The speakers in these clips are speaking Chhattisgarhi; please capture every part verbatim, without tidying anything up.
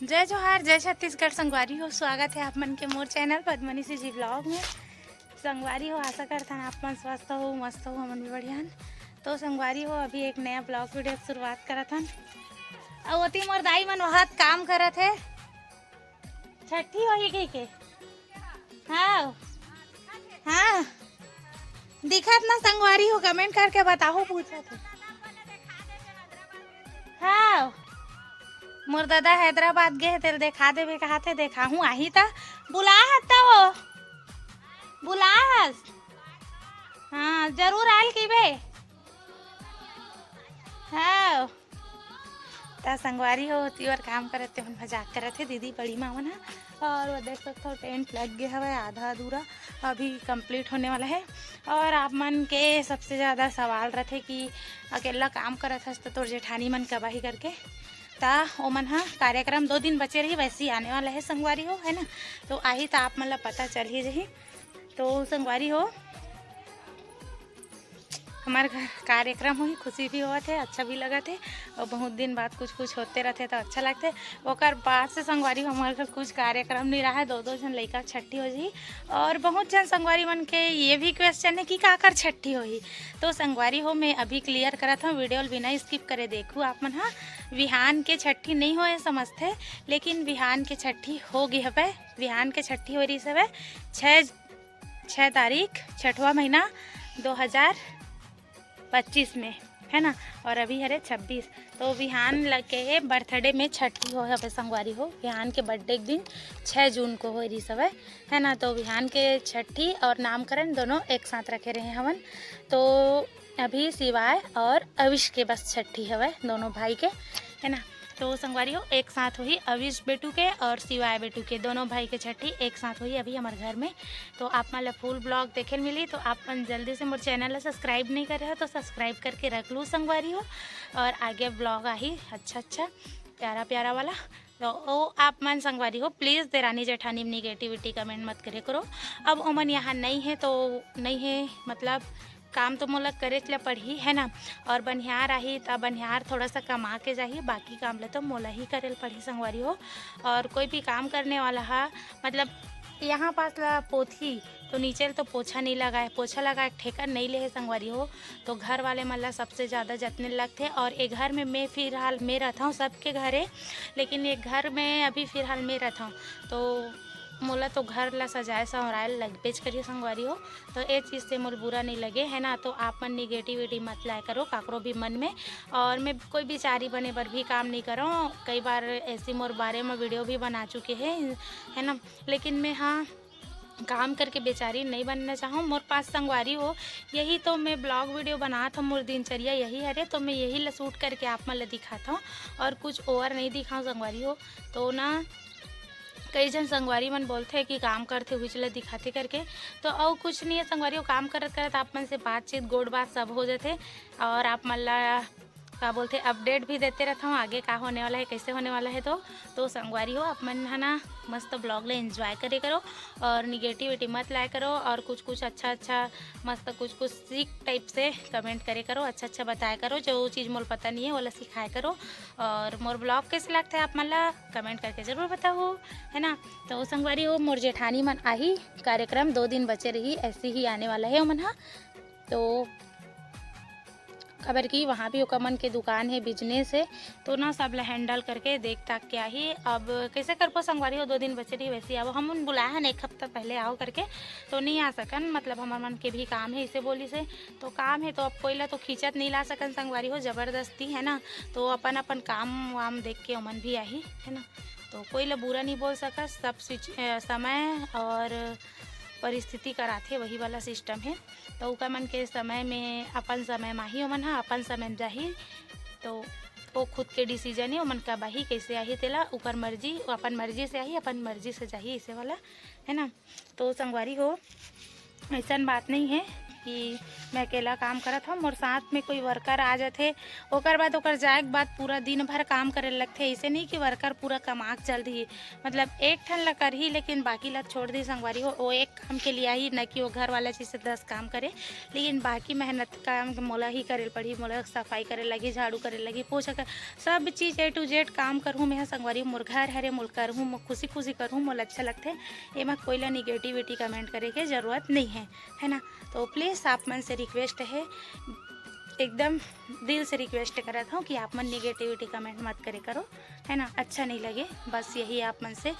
जय जोहार, जय छत्तीसगढ़ संगवारी हो, स्वागत है आप मन के मोर चैनल पद्मनी सीजी ब्लॉग में। संगवारी हो, आशा करथन आप मन स्वस्थ हो, मस्त हो, हमन भी बढ़िया हन। तो संगवारी हो, अभी एक नया ब्लॉग वीडियो के शुरुआत करत हन। अउ ओती मोर दाई मन वहात काम करत हे, छट्ठी होही कहिके। हाँ, हाँ, दिखत ना संगवारी हो, कमेंट करके बताओ, पूछत हे। हाँ, मोर दादा हैदराबाद गे हे, तेल देखा देबे कहाथे, देखाहूँ, आही त बुलाहस त वो, बुलाहस। हाँ, जरूर आयल कहिबे। हाँ, त संगवारी हो, ओती बर काम करत ते मन मजाक करत हे, दीदी बड़ी माँ मन ह। और वो देख सकथो, टेंट लग गे हवय आधा अधूरा, अभी कंप्लीट होने वाला है। और आप मन के सबसे ज़्यादा सवाल रथे कि अकेला काम करत हस त तोर जेठानी मन कब आही करके। त ओमन ह कार्यक्रम दो दिन बचे रही, वैसे ही आने वाला है संगवारी हो, है ना। तो आही त आप मन ला पता चल ही जही। तो संगवारी हो, हमारे घर कार्यक्रम होही, खुशी भी होवत हे, अच्छा भी लगत हे। और बहुत दिन बाद कुछ कुछ होते रहते तो अच्छा लगते। ओकर बाद से संगवारी हो, हमारे घर कुछ कार्यक्रम नहीं रहा है, दो दो झन लइका छट्ठी हो जाही। और बहुत झन संगवारी मन के ये भी क्वेश्चन है कि काकर छट्ठी होही। तो संगवारी हो, मैं अभी क्लियर करत हूँ, वीडियो ल बिना स्किप करे देखू आप मन हा। विहान के छट्ठी नहीं होए समझथे, लेकिन विहान के छट्ठी हो गे हवय। विहान के छट्ठी हो रही हवय छः छः तारीख, छठवां महीना, दो हज़ार पच्चीस में, है ना। और अभी हरे छब्बीस, तो विहान लगे बर्थडे में छट्ठी हो हवे संगवारी हो। विहान के बर्थडे के दिन छः जून को हो रही हवय, है ना। तो विहान के छट्ठी और नामकरण दोनों एक साथ रखे रहे हवन। तो अभी शिवाय और अविश के बस छट्ठी हवय, दोनों भाई के, है ना। तो संगवारी हो, एक साथ होही अविश बेटू के और शिवाय बेटू के, दोनों भाई के छट्ठी एक साथ होही अभी हमारे घर में। तो आप मन ला फुल ब्लॉग देखे ल मिली। तो आप मन जल्दी से मोर चैनल ला सब्सक्राइब नहीं करे हो तो सब्सक्राइब करके रख लू संगवारी हो। और आगे ब्लॉग आही अच्छा अच्छा, प्यारा प्यारा वाला। तो ओ आप मन संगवारी हो, प्लीज देरानी जेठानी में निगेटिविटी कमेंट मत करे करो। अब ओमन यहाँ नहीं है तो नहीं है, मतलब काम तो मोला करेच ल पड़ही, है ना। और बनिहार आही त बनिहार थोड़ा सा कमा के जाही, बाकी काम ल तो मोला ही करे ल पड़ही संगवारी हो। और कोई भी काम करने वाला हा, मतलब यहाँ पास ला पोथी तो नीचे ल तो पोछा नहीं लगाए, पोछा लगाए ठेका नहीं ले हे संगवारी हो। तो घर वाले मन ला सबसे ज़्यादा जतने लगथे। और ए घर में मैं फिलहाल मैं रहता हूँ, सबके घर है, लेकिन ए घर में अभी फिलहाल मैं रहता हूँ। तो मोला तो घर ला सजाए संवराए ल लगबेच करिए संगवारी हो। तो ए चीज़ से मोर बुरा नहीं लगे, है ना। तो आप मन निगेटिविटी मत लाए करो काकरो भी मन में। और मैं कोई बिचारी बने बर भी काम नहीं करो, कई बार ऐसी मोर बारे में वीडियो भी बना चुके हैं, है ना। लेकिन मैं हाँ काम करके बेचारी नहीं बनना चाहूँ। मोर पास संगवारी हो, यही तो मैं ब्लॉग वीडियो बनात हूँ, मोर दिनचर्या यही हरे, तो मैं यही ला शूट करके आप मन ला दिखाता हूँ और कुछ ओवर नहीं दिखाऊँ संगवारी हो। तो ना कई झन संगवारी मन बोलथे कि काम करथे उहीच ला दिखाथे करके। तो अउ कुछ नहीं है संगवारी हो, काम करत करत आप मन से बातचीत गोठ बात सब हो जाथे और आप मन ला का बोलथे अपडेट भी देते रहता हूँ आगे का होने वाला है, कैसे होने वाला है। तो तो संगवारी हो, आप मन है ना मस्त ब्लॉग ले एंजॉय करे करो और निगेटिविटी मत लाए करो और कुछ कुछ अच्छा अच्छा मस्त कुछ कुछ सीख टाइप से कमेंट करे करो, अच्छा अच्छा बताए करो, जो चीज़ मोला पता नहीं है वो ला सिखाए करो। और मोर ब्लॉग कैसे लगता है आप मन ला कमेंट करके ज़रूर बताओ, है ना। तो संगवारी हो, मोर जेठानी मन आही, कार्यक्रम दो दिन बचे रही, ऐसे ही आने वाला है ओमन हा। तो काबर कि वहाँ भी ओकर मन के दुकान है, बिजनेस है, तो ना सब ला हैंडल करके देख ताक के आही। अब कैसे करबो संगवारी हो, दो दिन बचे रही, वैसे ही आवो। हमन बुलाए हन एक हफ्ता पहले आओ करके, तो नहीं आ सकन, मतलब हमर मन के भी काम है, इसे बोली से तो काम है, तो अब कोई ला तो खींचत नहीं ला सकन संगवारी हो जबरदस्ती, है ना। तो अपन अपन काम वाम देख के ओमन भी आही, है ना। तो कोई ला बुरा नहीं बोल सकस, सब सिच- अ, समय और परिस्थिति कराथे, वही वाला सिस्टम है। तो ओकर मन के समय में, अपन समय में आही, ओमन ह अपन समय में जाही। तो वो खुद के डिसीजन है, ओमन कब आही, कैसे आही, तेला ओकर मर्जी, वो अपन मर्जी से आही, अपन मर्जी से जाही, ऐसे वाला है ना। तो संगवारी हो, ऐसन बात नहीं है कि मैं अकेला काम करत हव, मोर साथ में कोई वर्कर आ जाथे, ओकर बाद ओकर जाए के बाद पूरा दिन भर काम करे लगथे। ऐसे नहीं कि वर्कर पूरा कमा के चल दिही, मतलब एक ठन ला करही लेकिन बाकी ला छोड़ दी संगवारी हो। वो एक काम के लिए आही, न कि वो घर वाला जैसे दस काम करे, लेकिन बाकी मेहनत काम मोला ही करे पड़ही। मोला सफाई करे लगी, झाड़ू करे लगी, पोछा कर, सब चीज़ A to Z काम करहूँ मैं संगवारी हो। मोर घर हरे, मोर करहूँ, मोर खुशी खुशी करहूँ, मोला अच्छा लगथे। एमा कोई ला निगेटिविटी कमेंट करे के जरूरत नहीं है, है ना। तो प्लीज़ आप मन से रिक्वेस्ट है, एकदम दिल से रिक्वेस्ट करत हूँ कि आप मन निगेटिविटी कमेंट मत करे करो, है ना, अच्छा नहीं लगे। बस यही आप मन से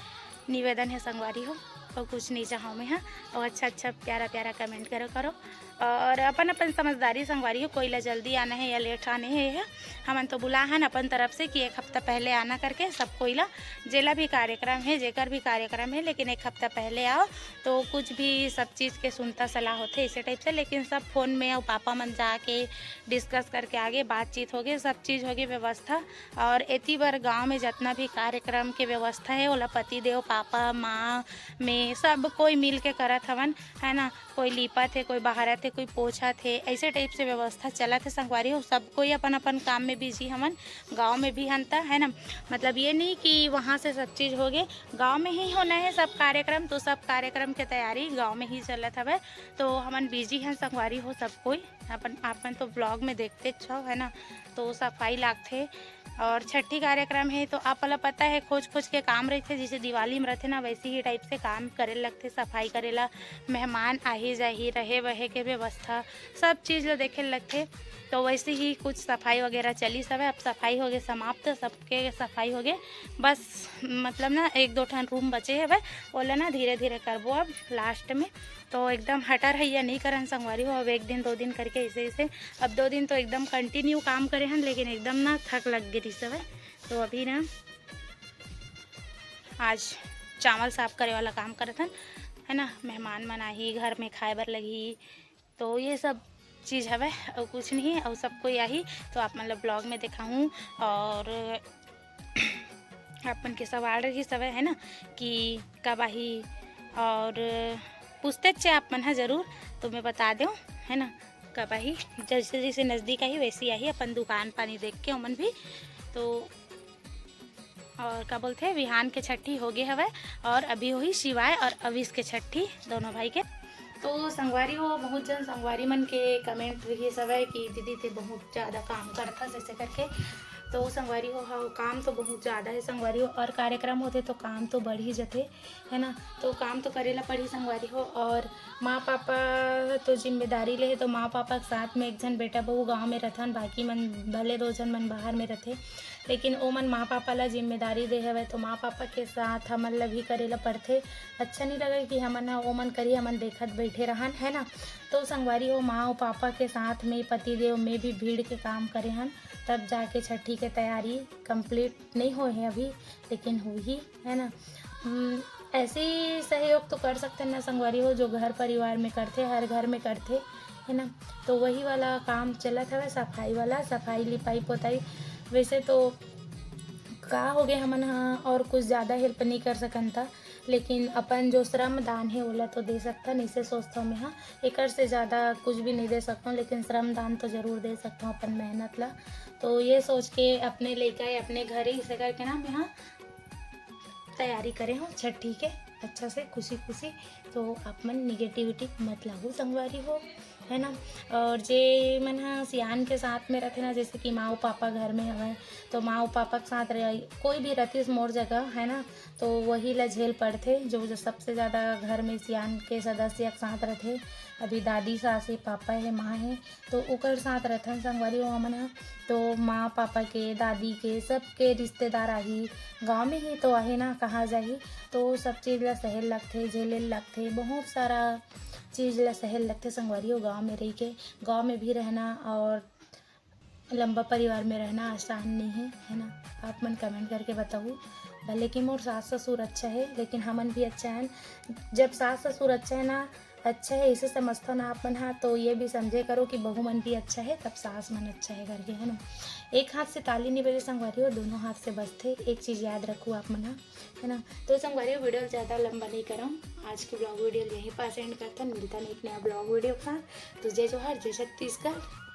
निवेदन है संगवारी हो, और कुछ नहीं चाहूँ मैं, हाँ। और अच्छा अच्छा प्यारा प्यारा कमेंट करो करो, और अपन अपन समझदारी संगवारी हो, कोई ला जल्दी आना है या लेट आने है, हमन तो बुला हन अपन तरफ से कि एक हफ्ता पहले आना करके सब कोई ला, जेला भी कार्यक्रम है, जेकर भी कार्यक्रम है, लेकिन एक हफ्ता पहले आओ, तो कुछ भी सब चीज़ के सुनता सलाह होथे इसे टाइप से। लेकिन सब फोन में, और पापा मन जाके डिस्कस करके आगे बातचीत होगे, सब चीज़ होगे व्यवस्था। और एती बर गांव में जितना भी कार्यक्रम के व्यवस्था है, ओला पति देव, पापा, माँ में सब कोई मिल के करत हवन, है ना। कोई लीपत है, कोई बहारत है, कोई पोछत है, ऐसे टाइप से व्यवस्था चलत है संगवारी हो। सब कोई अपन अपन काम में बिजी हवन, गांव में भी हन त, है ना। मतलब ये नहीं कि वहाँ से सब चीज़ होगे, गांव में ही होना है सब कार्यक्रम, तो सब कार्यक्रम के तैयारी गांव में ही चलत हवे। तो हमन बिजी हन संगवारी हो सब कोई, अपन आप मन तो ब्लॉग में देखते छव, है ना। तो सफाई लागथे, और छठी कार्यक्रम है तो आप ला पता है, खोज खोज के काम रहिथे, जैसे दिवाली में रहिथे ना, वैसे ही टाइप से काम करे लगथे, सफाई करेला, मेहमान आही जाही, रहे वहे के व्यवस्था, सब चीज़ ला देखे लगथे। तो वैसे ही कुछ सफाई वगैरह चलिस हवे। अब सफाई होगे समाप्त, सबके सफाई होगे, बस मतलब ना एक दो ठन रूम बचे हवे, ओला ना धीरे धीरे करबो अब लास्ट में। तो एकदम हटर हैया नहीं करन संगवारी हो, अब एक दिन दो दिन करके ऐसे ऐसे। अब दो दिन तो एकदम कंटिन्यू काम करे हन, लेकिन एकदम ना थक लग गे रिहिस हवे। तो अभी ना आज चावल साफ करे वाला काम करत हन, है ना। मेहमान मन आही, घर में खाए बर लगही, तो ये सब चीज़ हवे, और कुछ नहीं, और सब कोई आही तो आप मन ला ब्लॉग में दिखाहूँ। और आप मन के सवाल रहिस हवे, है ना, कि कब आही, और पूछतेच हे आप मन ह जरूर, तो मैं बता देव, है ना, कब आही। जैसे जैसे नज़दीक आही वैसे ही आही, अपन दुकान पानी देख के ओमन भी। तो और का बोलथे, विहान के छट्ठी होगे हवय और अभी होही शिवाय और अविश के छट्ठी, दोनों भाई के। तो संगवारी हो, बहुत जन संगवारी मन के कमेंट रहिस हवय कि दीदी ते बहुत ज़्यादा काम करथस ऐसे करके। तो संगवारी हो, हाँ, काम तो बहुत ज़्यादा है संगवारी हो, और कार्यक्रम होथे तो काम तो बढ़ ही जथे, है ना। तो काम तो करे ला पड़ही संगवारी हो, और माँ पापा तो जिम्मेदारी ले हे, तो माँ पापा के साथ में एक झन बेटा बहू गाँव में रथन, बाकी मन भले दो झन मन बाहर में रथे, लेकिन ओमन माँ पापा ला जिम्मेदारी दे हवय, तो माँ पापा के साथ हमन ला भी करे ला पड़थे। अच्छा नहीं लगे कि हमन ह ओमन करी हमन देखत बैठे रहन, है ना। तो संगवारी हो, माँ अउ पापा के साथ में पति देव में भी भीड़ के काम करे हन, तब जाके छठी के तैयारी कंप्लीट नहीं होए हे अभी, लेकिन होही, है ना। हम्म, ऐसे ही सहयोग तो कर सकते हैं ना संगवारी हो, जो घर परिवार में करथे, हर घर में करथे, है ना। तो वही वाला काम चलत हवय, सफाई वाला, सफाई, लिपाई, पोताई। वैसे तो का होगे, हमन ह और कुछ ज़्यादा हेल्प नहीं कर सकन था, लेकिन अपन जो श्रम दान हे, ओला तो दे सकथन, इसे सोचथव मैं ह। एकर से ज़्यादा कुछ भी नहीं दे सकथव, लेकिन श्रम दान तो जरूर दे सकथव अपन मेहनत ला। तो ये सोच के अपने लइका या अपने घर ही इसे करके ना मैं ह तैयारी करे हव छठी के अच्छा से, खुशी खुशी। तो आप मन निगेटिविटी मत लागू संगवारी हो, है ना। और जे मन ह सियान के साथ में रथे ना, जैसे कि माँ अउ पापा घर में हवय, तो माँ अउ पापा के साथ रह, कोई भी रथिस मोर जगह, है ना, तो वही ला झेल पड़थे, जो, जो सबसे ज़्यादा घर में सियान के सदस्य के साथ रथे। अभी दादी, सास हे, पापा हे, माँ हे, तो ओकर साथ रथन संगवारी हो हमन ह। तो माँ पापा के, दादी के, सबके रिश्तेदार आही, गाँव में ही तो आहे ना, कहाँ जाही। तो सब चीज़ ला सहे ल लगथे, झेले ल लगथे, बहुत सारा चीज़ ला सहे ल लगथे संगवारी हो। गाँव में रही के, गाँव में भी रहना और लंबा परिवार में रहना आसान नहीं है, है ना। आप मन कमेंट करके बताहू। भले कि मोर सास ससुर अच्छा है, लेकिन हमन भी अच्छा है। जब सास ससुर अच्छा है ना, अच्छा हे, इसे समझथव ना आप मन हा, तो ये भी समझे करो कि बहू मन भी अच्छा हे, तब सास मन अच्छा हे करके, है ना। एक हाथ से ताली नहीं बजे संगवारी हो, दोनों हाथ से बजथे। एक चीज याद रखू आप मन हा, है ना। तो संगवारी हो, वीडियो ला ज्यादा लंबा नहीं करम, आज के ब्लॉग वीडियो ला यहीं पास एंड करथन। मिलथन एक नया ब्लॉग वीडियो के साथ। तो जय जोहार, जय छत्तीसगढ़।